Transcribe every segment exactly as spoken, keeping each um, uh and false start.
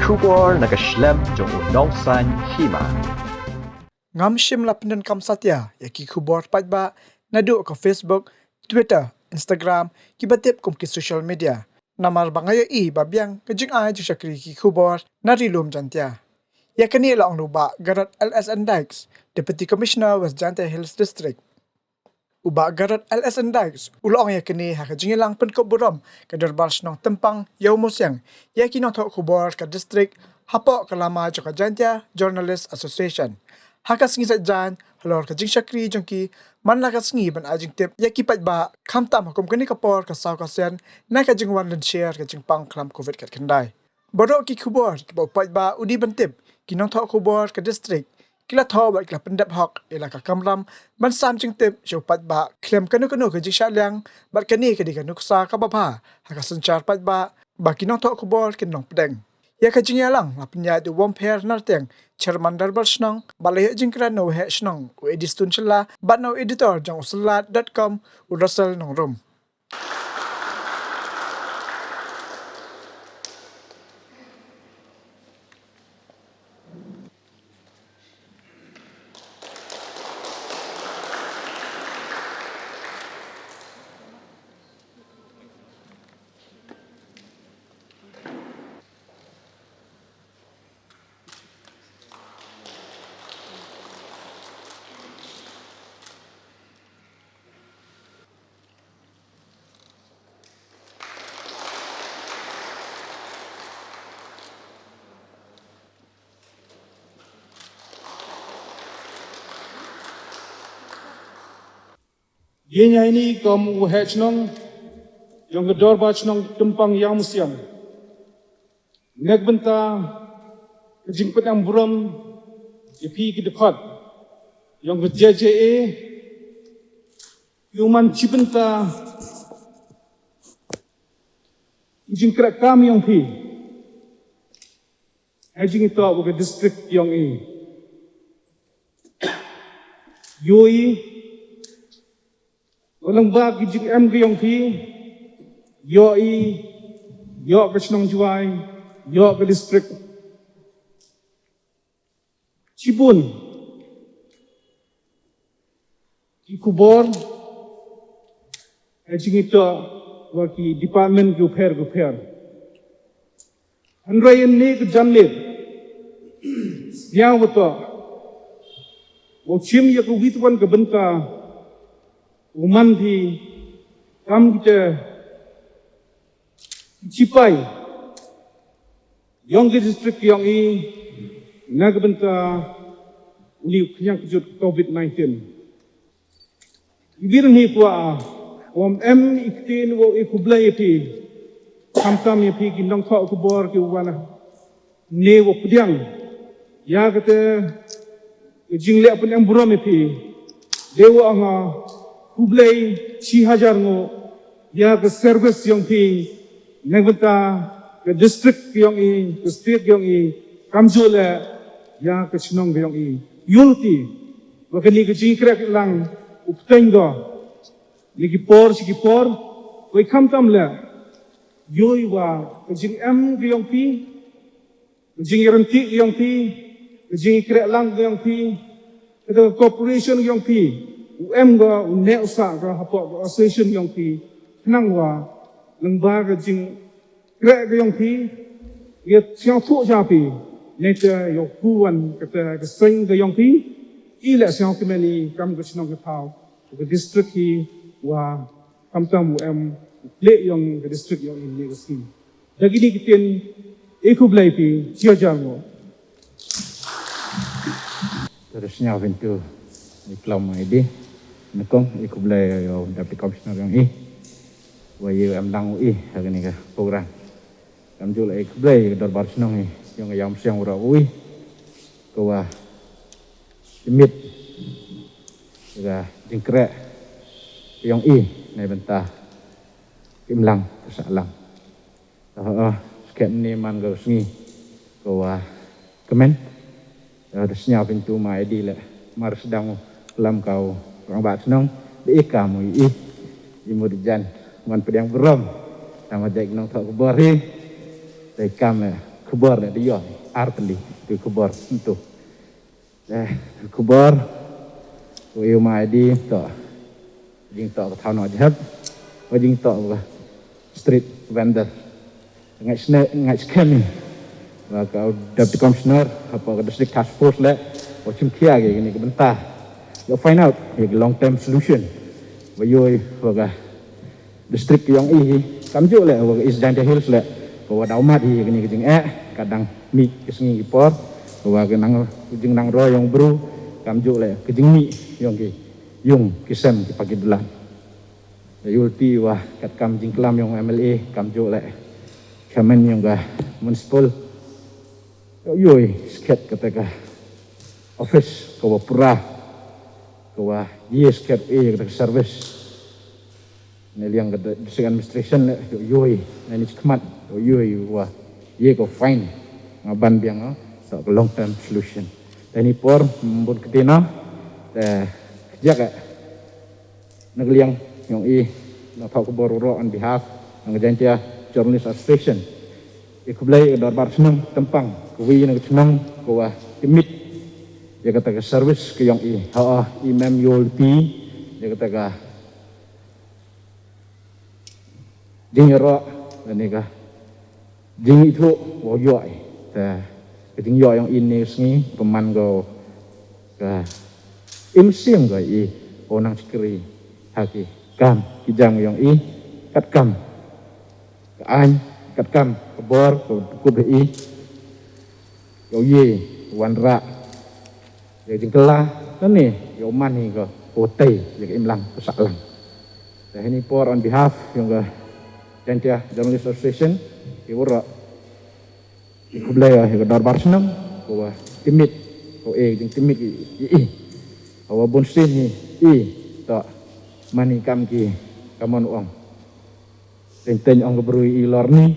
Khubor na ka shlem jong u nongsan hima. Ngam shym la pyndonkam satia ïa ki khubor paidbah naduh ka Facebook, Twitter, Instagram, kiba tip kum ki social media. Namar ba nga ïohi ba biang ka jingai jingshakri ki khubor na Ri Lum Jaiñtia. Ïa kane la ong u Bah Garod L S N Dykes, Deputy Commissioner, West Jaiñtia Hills District. U Bah Garod L S N Dykes u la ong ïa kane ha ka jingïalang pynkup burom ka Dorbar Shnong Tympang Ïawmusiang ïa ki nongthoh khubor ka district hapoh ka lama jong ka Jaiñtia Journalist Association. Ha ka sngi Saitjaiñ, halor ka jingshakri jong ki, man la ka sngi ban ai jingtip ïa ki paidbah, khamtam ha kum kane ka por ka saw ka sien na ka jingwan lynsher ka jingpang khlam covid khatkhyndai. Baroh ki khubor kiba u paidbah u dei ban tip, ki nongthoh khubor ka district ki la thoh bad ki la pyndep hok ïa la ka kamram ban sam jingtip sha u paidbah khlem kano kano ka jingshah liang, bad kane ka dei ka nuksa kaba bha ha ka synshar paidbah ba ki nongthoh khubor kin long pdeng. Ïa ka jingïalang la pynïaid da u Wamphær Nartiang, Chairman Dorbar Shnong, bad la ïoh jingkren na u Waheh Shnong u Eddie Stone Shylla bad na u editor jong u Salad dot com u Russell Nongrum. Ïa nga ini kum u Waheh Shnong jong ka Dorbar Shnong Tympang Ïawmusiang, na ka bynta ka jingpynïaid burom ïa phi ki dkhot jong ka J J A, ïa u man shi bynta ki jingkhreh kam jong phi ha jingïatoh wa ka district jong i. Ïohi wa lyngba ki jingem ka jong phi, ïohi, ïoh ka shnong Jowai, ïoh ka district. Shibun ki khubor ha jingïatoh wa ki department ki bapher bapher. Hynrei ïa kane ka janmiet, sngewbha to, wow shim ïa kawi kawan ka bynta, u man phi kam kita ki shipai yong ka district yong i na ka bynta uni u khñiang kjut covid nineteen. I wir hi kwah, wam em i ktien wow i khublei ïa phi, khamtam ïa phi ki nongthoh khubor ki wan ne wow pdiang ïa kata ka jingleh pynïaid burom ïa phi. Dei wa nga khublei shi hajar nguh ïa ka service yong phi na ka bynta ka district yong i, ka state yong i, kamjooh leh ïa ka shnong yong i. Ïohi wa kane ka jingkhreh lang u pteng ko na ki por sha ki por, wei khamtam leh ïohi wa ka jingem ka yong phi, ka jingïarap ka yong phi, ka jingkhreh lang ka yong phi, ka cooperation ka yong phi, u em ka, u neh u sah ka hapoh ka association yong phi, khnang wa lyngba ka jingkhreh ka yong phi, ïa sngewthuh sha phi, ne te ïa u wan kata ka seng ka yong phi, i leh sngewkmen i kam ka shnong ka thaw, ka district hi wa khamtam u em u plie yong ka district yong i ne ka skim. Da kini ki ktien, i khublei phi shi hajar nguh. Te da sñiaw pyntu i klam i di, na kong i khublei ïa u Deputy Commissioner yong i, wa i em lang u i ha kani ka program. Kamjooh leh i khublei ïa ka dorbar shnong i yong i Ïawmusiang waroh u i, ka wa i miet ïa ka jingkhreh yong i na bynta ka imlang ka sahlang. Ka, eh, skhem ni man ka sngi ka wa kmen. Eh, da sñiaw pyntu ma i di leh mar sdang u klam ka u rangbah shnong, da i kam u i, i mut jan wan pdiang burom. Tang wa jait nongthoh khubor hi, da i kam leh Khubor da ïoh ar tylli ki khubor ntu. Eh, khubor u ïoh ma ïa di to. Jingto ka thaw noh jhep. Wa jingto ka street vendor. Ngai sne ngai skhem ni. Wa ka deputy commissioner hapoh ka district task force le. Wa chim khia ki kini ka bynta. Ïoh find out ïa ki long term solution. Wa ïoh wa ka district yong i hi kam ju le wa ka East Jaintia Hills le. Ka wa daw mat hi kini ka jingeh ka dang mih ka sngi ki por. Ka wa ka nang jingnang ro yong bru kam ju le ka jingmih yong ki yung ki sem ki paki dulan. Ka yulti wa kat kam jingklam yong M L A kam ju le chairman yong ka municipal. Yoi skhet kata ka office ka wa pura ka wa ye skhet e kata ka service. Ne liang ka district administration le yoi ne ni khmat yoi wa ye ko fine nga ban biang. Sa ka long term solution. Te ni por mbun ketina te kjak. Na ka liang yong i na thok khubor ro on behalf na ka Jaintia Journalist Association. I khublei ka dorbar chnong Tempang ka wi na ka chnong ka wa timit ïa kata ka service ka yong i ha i mem yol ti ïa kata ka jingïaroh lane ka jingithuh wa u ïoh i. Te ka jingïoh yong i ne sngi pynman ko ka imsiem ko i o nang chikri ha ki kam ki jam yong i kat kam ka aiñ kat kam ka bor ko kup i. Yow ye wanrah ïa ka jingkylla lane yow man hi ka utei ïa ka imlang ka sahlang. Te hini por on behalf yong ka Jaintia Journalist Association ki wara ki khublei ïa ka dorbar shnong ko wa timit ko e jingtimit i i ko wa bun sien hi i to man hi kam ki kamon ong. Teng teng ong ka bru i lor ni.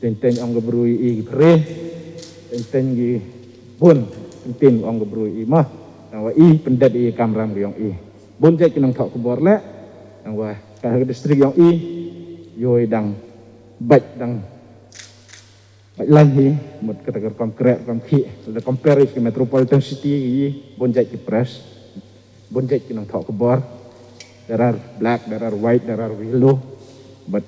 Teng teng ong ka bru i phre. Teng teng gi bun. Teng teng ong ka bru i mah. Nang wa i pendet i kamram ki yong i. Bun jait ki nang thok khubor le. Nang wa ka district yong i yoi dang bait dang bait lain hi mut kata ka rukom kreh rukom khih. Le compare ki metropolitan city i bun jait ki press. Bun jait ki nang thok khubor. There are black, there are white, there are yellow. But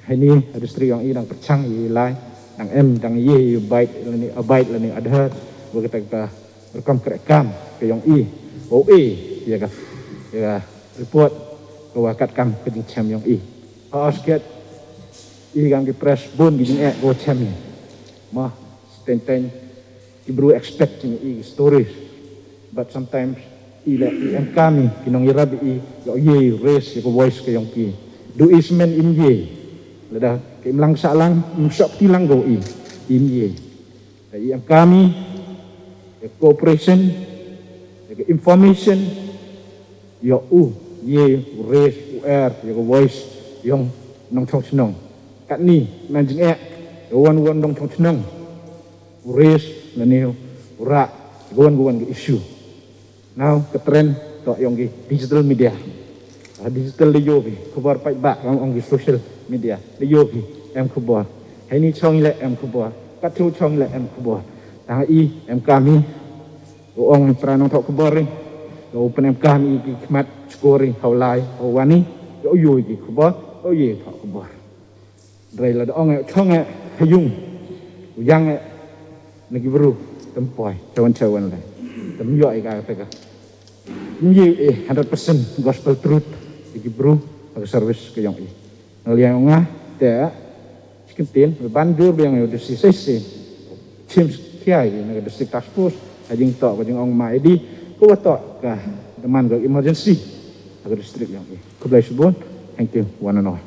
hini ha district yong i dang pyrchang i lai dang em dang ye i bait lani abait lani adher. Wa kata ka rukom kreh kam ka yong i o e ïa ka ïa ka report ka wa kat kam ka jingchem yong i. Ha osket i kam ki press bun ki jingeh ka wa chem i ma teng teng. Ki bru expect jong i stories. But sometimes i le i em kam i ki nong i rab i ïa i raise ïa ka voice ka yong ki. Du i smen im ye lada ka imlang sahlang im shop ti lang go i im ye. Da i em kam i ïa cooperation ïa ka information. Ïa u ye u raise u er ïa ka voice yong nongchong chnong. Katni man jingeh ïa wan wan nongchong chnong u raise lane u rah ïa ka wan ka wan ka issue. Now ka trend to yong ki digital media. Digital le ïoh ki khubor paidbah yong ong ki social media le ïoh ki em khubor. Hei ni chong le em khubor kat chu chong le em khubor. Tang i em kam i u ong pra nongthok khubor i u pynemkam i ki khmat skor i hawlai hawani. Ïa u ïoh i ki khubor ïa u ïoh i thok khubor. Drei la da ong ïa u chong ïa ha yung u yang ïa na ki bru. Tem poi chawan chawan le tem ïoh i ka te ka. Ym ïoh i hundred percent gospel truth ïa ki bru ha ka service ka yong i. Nga liang nga te Chicken tin ban jur biang ïa u district session. Chim khia ïa na ka district task force ha jingtok ka jingong ma edi ko wa tok ka demand ka emergency ha ka district yong i. Khublei shibun. Thank you one and all.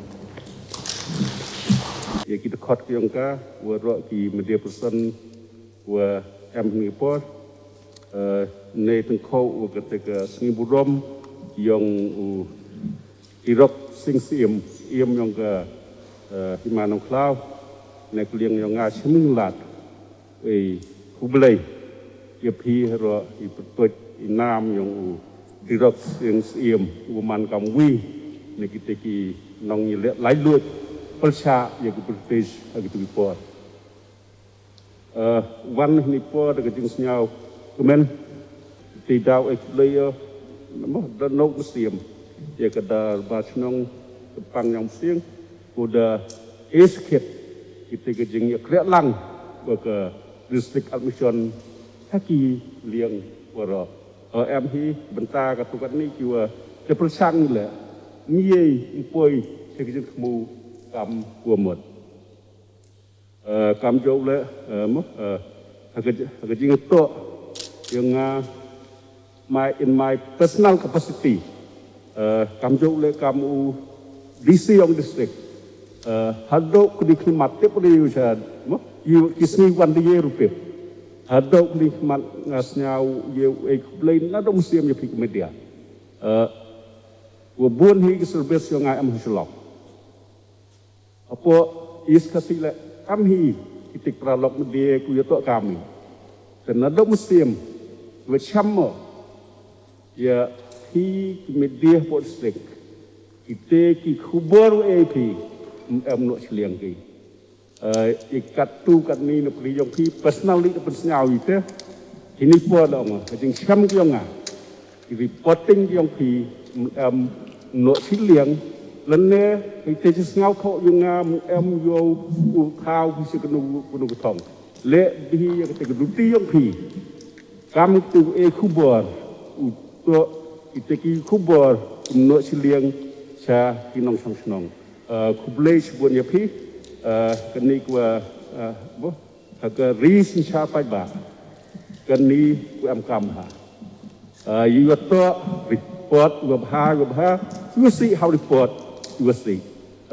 Ïa ki dkhot ki yong ka wa roh ki media person wa em ni por. Nei tengkho wa ka te ka sngi burom yong u Tirok Sing Siem, Siem yong ka Hima Nongkhlaw, ne kliang yong nga Shiming Lad. Ei, khublei ïa phi hero i pyrtuit i nam yong u Tirok Sing Siem u man kam wi ne kita ki nong ïa leh lai lut pyrshah ïa ki British ha kitu ki por. Eh, wan hini por da ka jingsngew kmen, te daw e khublei ïa, mo, da nok mynsiem ïa ka dorbar shnong Kyrpang Ïong Psieng, ko da e skit kita ka jingïakhleh lang ba ka district admission ha ki liang waroh. Eh, em hi bynta ka tukat ni ki wa te pyrshang le, ngi ei mpoi te ka jingthmu kam wa mot. Eh, kam jooh le, eh, mo, eh, ha ka, ha ka jingtoh ïa nga, my, in my personal capacity, eh, kam jooh le kam u D C ïong district, eh, haduh kini khmat tip ri u sha, mo, ïa ki sngi wan de ïa ruh pip. Haduh kini khmat nga sngew ïa u e khublei naduh mynsiem ïa phi ki media. Eh, wa bun hi ki service ïong nga em ha Shillong. Hapoh East Khasi le, kam hi kita ki paralok media ku ïa toh kam hi. Te naduh mynsiem wa cham mo ïa hi ki media hapoh district, kita ki khubor wa e phi, em, em noh shiliang ki. Eh, i katto katne na pyrdi ïong phi personally na pynsngew ite. Hini por la ong ka jingchem ki ïong nga, i reporting ki ïong phi, em, em noh shiliang. Lane ite jingsngew thoh ïong nga, em, ïoh u thaw phi sha kano kano ka thong. Le bhi ïa kata ka duty ïong phi. Kam tu e khubor u toh ite ki khubor, em noh shiliang sha ki nongshong shnong. Eh, khublei shibun ïa phi, eh, kani ku, eh, bo, ha ka ri synshar paidbah, kani ku em kam ha. Eh, ïa toh report wa bha, wa bha, ïa si ha report, ïa si.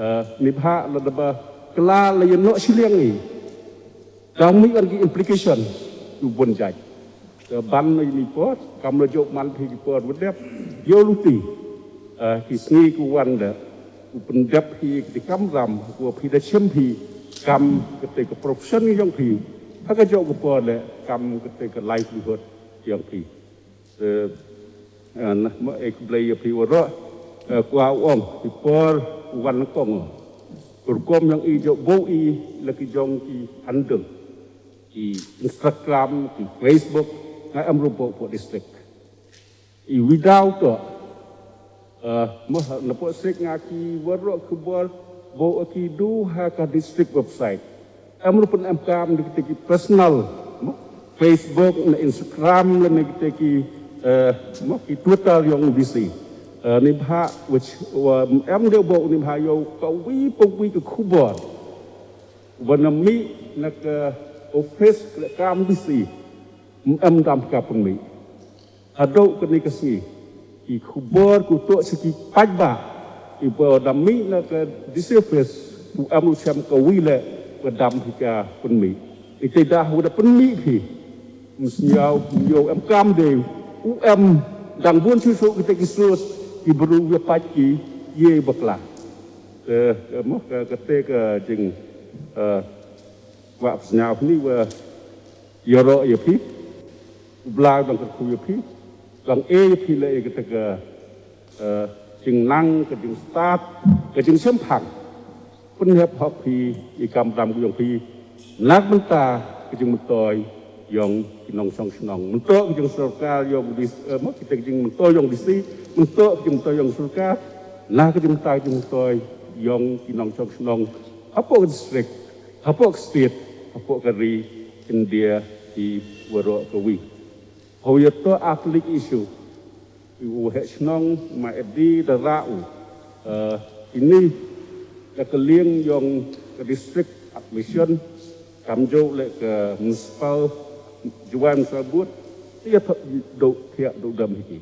Eh, ni bha la da ba kla la ïa noh shiliang i. Dang mih wan ki implication u bun jait. Te ban ïa ni por, kam la jop man phi ki por wa dep, ïa luti. Eh, ki sngi ku wan da u pyndep phi ki kam ram, ku phi da chem phi kam kata ka profession ïong phi. Ha ka jop ka por le kam kata ka livelihood ïong phi. Eh, eh, na, mo, e khublei ïa phi waroh, eh, kwah ong, ki por wan kong. Rukom ïong i jop bo i la ki jong ki handle. Ki Instagram, ki Facebook, nga em ruh bo po district. I without to, eh, mo, na po district nga ki waroh khubor bo ki du ha ka district website. Em ruh pyn em kam di kita ki personal, mo, Facebook, na Instagram, lane kita ki, eh, mo, ki Twitter ïong D C. Eh, ni bha, which, wa, em de bo ni bha ïa ka wi po wi ka khubor. Wa na mih na ka office ka kam D C. Em dam ka pynmih. Haduh kane ka sngi, ki khubor ku toh sha ki paidbah, i ba da mih na ka D C office, u em u chem ka wi le, ka dam hi ka pynmih. I te dah u da pynmih hi. Ym sngew, ym ïoh em kam de, u em dang bun shuh shuh kita ki source, ki bru ïa pait ki, ïa bakla. Ka, ka, mo, ka, kata ka jing, eh, wa sngew ni wa ïaroh ïa phi, u Blai u dang kyrkhu ïa phi, u dang e ïa phi leh ïa kata ka, eh, jingnang, ka jingstad, ka jingshemphang. Pynhep hok phi ïa ka kam dam ka jong phi na ka bynta ka jingmyntoi ïong ki nongshong shnong. Myntoi ka jingsorkar ïong di, eh, mo, kita ka jingmyntoi ïong D C, myntoi ka jingmyntoi ïong sorkar, na ka jingmyntoi, ka jingmyntoi ïong ki nongshong shnong. Hapoh ka district, hapoh ka state, hapoh ka ri, India, i waroh ka wi. Ho ïa to a public issue. I u heh shnong ma edi da ra u. Eh, ini da ka liang ïong ka district admission, kam jooh le ka municipal, Jowai Municipal Board, ïa to do thiah do dam hi.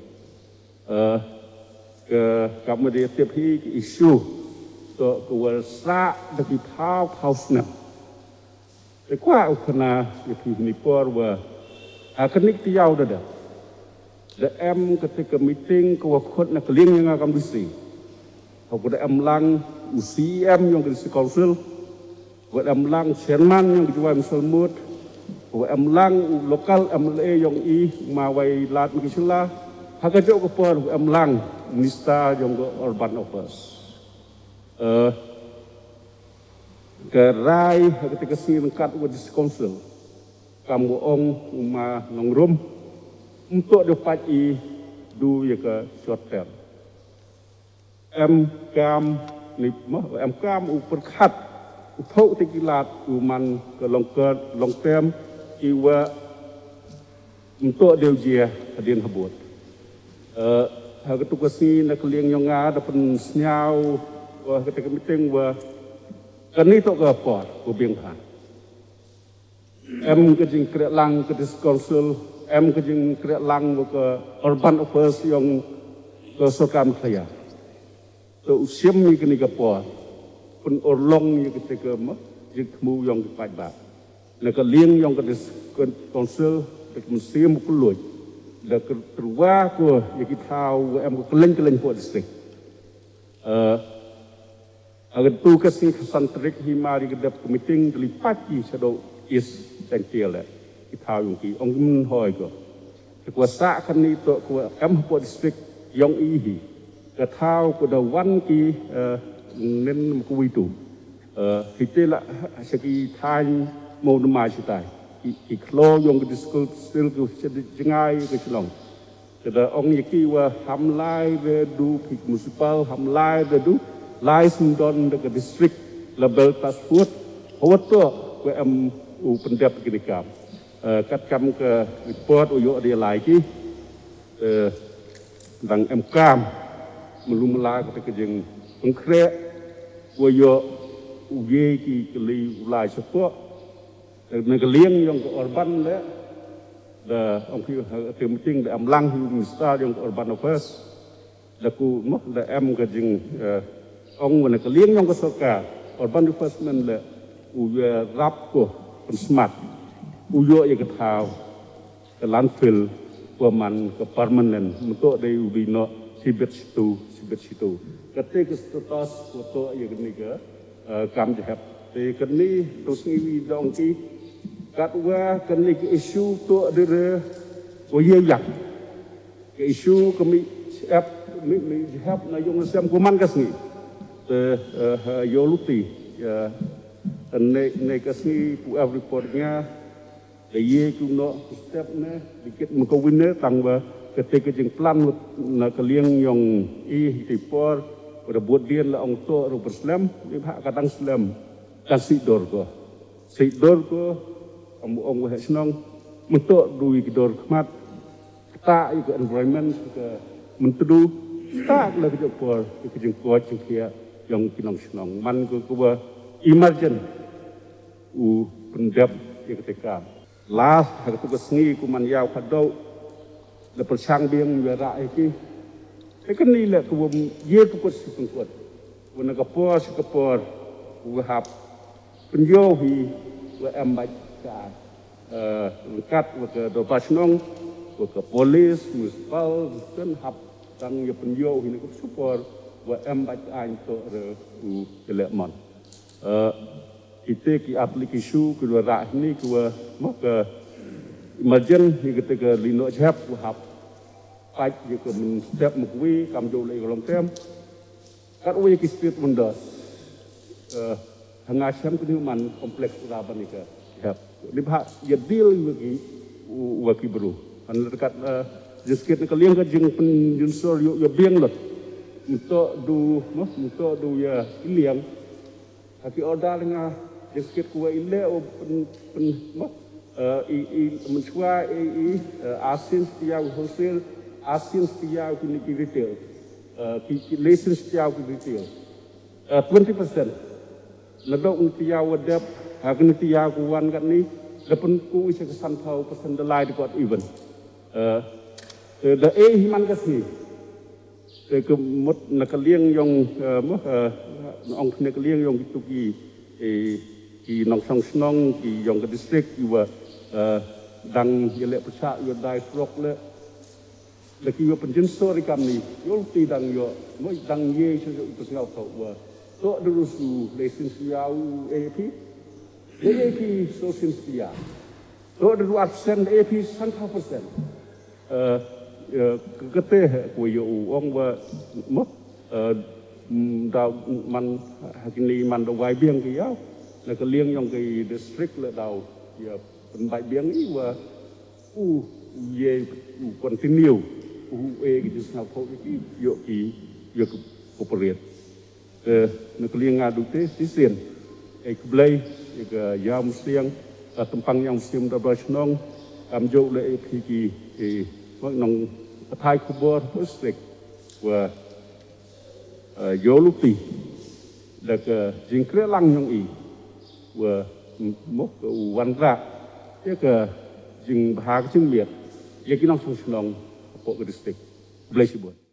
Eh, ka, ka mede tip hi ki issue to ka war sa da ki phaw phaw snem. Te kwah u khana ïa phi hini por wa ha kane ka taïew da da, da em kata ka meeting ka wa khot na ka liang ïa nga kam D C. Hok da em lang u C E M ïong ka District Council, wa em lang chairman ïong ka Jowai Municipal Board, wa em lang u local M L A ïong i, ma wai lad ma ki sila, ha ka jooh ka por wa em lang minister ïong ka Urban Affairs. Eh, ka rai ha kata ka sngi ryngkat wa District Council. kam u ong u ma Nongrum, ym toh de pait i du ïa ka short term. Em kam ni ma, em kam u pyrkhat, u thoh te ki lad u man ka long ka long term, ki wa ym toh de u jia hadien habud. Eh, ha ka tu ka sngi na ka liang yong nga da pynsngew wa ha ka te ka meeting wa kani toh ka por u biang ha. Em ka jingkriah lang ka District Council, em ka jingkriah lang wa ka Urban Affairs yong ka sorkar Meghalaya. To u shim ïa kani ka por pynurlong ïa kata ka ma jingthmu yong ki paidbah. Na ka liang yong ka District Council da ka mynsiem u kylluid da ka tyrwa ko ïa ki thaw wa em ka kylleiñ kylleiñ ko district. Eh, Agan tu ka sngi ka san tarik hi mar ïa ka dep ka meeting da li pait ki shadow East Jaintia le ki thaw yong ki ong ki mynhoi ko. Te ko sah kani to ko em hapoh district yong i hi. Ka thaw ko da wan ki, eh, nen ma ko witu. Eh, hi te la sha ki thaiñ mo na mai shitai. Ki, ki khlaw yong ka District Council ko sha jngai ka shnong. Te da ong ïa ki wa ham lai re du phi municipal, ham lai re du lai syndon da ka district level task force. Hawa to wa em u pyndep kini kam. Eh, kat kam ka report u ïoh de lai ki. Eh, dang em kam. Melu mela kata ka jingpynkhreh wa ïoh u ye ki kali u lai shapoh. Na ka liang yong ka urban le da ong phi ha te meeting da em lang hi u minister yong ka Urban Affairs. Da ku mo da em ka jing, eh, ong wa na ka liang yong ka sorkar Urban Affairs men le u ïa rap ko pynsmat u ïoh ïa ka thaw ka landfill ko man ka permanent mynto dei u bi noh shibit shitu shibit shitu. Kate ka status ko to ïa kani ka eh, kam jahep. Te kani tu sngi wi dong ki katwa kani ka issue to de re wa ye yak. Ka issue ka mi jahep, mi, mi jahep na yong sem ko man ka sngi. Te, eh, eh, yo luti, eh, ne, ne ka sngi pu every report nga da ye ku noh step ne dikit mengkawin ne tang ba kate ka jingplan na ka liang yong i hi te por pada bud dien la ong to ru perslem ni ba ka dang slem dang si dor ko si dor ko am ong wa shnong mento du i ki dor khmat kata i ka environment ka mentedu kata la ka jingpor ka jingkot jingkhia yong ki nong shnong man ko ko ba emergent u pyndep ïa kata ka. La ha katu ka sngi ku man ïaw ka dau da pyrshang biang ïa ra ïa ki. Te kani le ku bym ye tu kut si pengkut. Ku na ka por si ka por ku hap pynjau hi wa em bait ka, eh, lengkat wa ka dorbar shnong wa ka polis municipal kan hap tang ïa pynjau hi na ka por wa em bait ka ain to re u kele mon. Eh, ite ki application ki wa rah ni ki wa mo ka emergent ni kata ka lino jhep wa hap. Pait ye ka men step mo kwi kam jo le long term. Kat wa ki state windows. Eh, hanga sham kini man complex ra ban ni ka jhep. Ni ba ya deal wa ki wa ki bru. Kan kat, eh, jiskit ni ka liang ka jing pen jinsor yo yo biang lot. Mento du mo mento du ya liang. Ha ki order nga, jiskit ku wa ile o pen, pen, mo, eh, i, i, menshwa, i, i, eh, asin setia wholesale, asin setia ki ni ki retail, eh, ki, ki license setia ki retail. Eh, twenty percent. Nadok ni tia wa dep, ha ki ni tia ku wan kat ni, da pen ku isa ke sanpau percent da lai di kot even. Eh, eh, da eh himan ka sini. Te ka mut na ka liang yong, eh, mo, eh, ong na ka liang yong kitu ki, eh, ki nongshong shnong, ki yong ka district, ki wa, eh, dang ye le pyrshah, ye dai frok le. Da ki wa penjin sor i kam ni, yol ti dang yo, mo dang ye shu shu tu sngau kau wa. To de rusu, le sin shu ya u A P. Le A P so sin shu ya. To de ruat sen, le A P san kau persen. Eh, eh, kete he ku yo u ong wa mo, eh, mm, da man hakini man da wai biang ki yau. Na ka liang yong ki district le dau ya Pynbeit biang i wa u, u ye, u continue u e ki jingsngewthuh ïa ki, ïoh ki, ïoh ki cooperate. Te na ka liang nga du te shisien, e khublei ïa ka Ïaw Mynsiem, ka Tympang Ïaw Mynsiem Dorbar Shnong, kam ju leh ïa ki, ki, ki nongpathai khubor ha district wa, eh, ïoh lynti da ka jingkhreh lang jong i wa, mo, ka u wanrah ïa ka jingbha ka jingmiat ïa ki nongshong shnong hapoh ka district. Khublei shibun.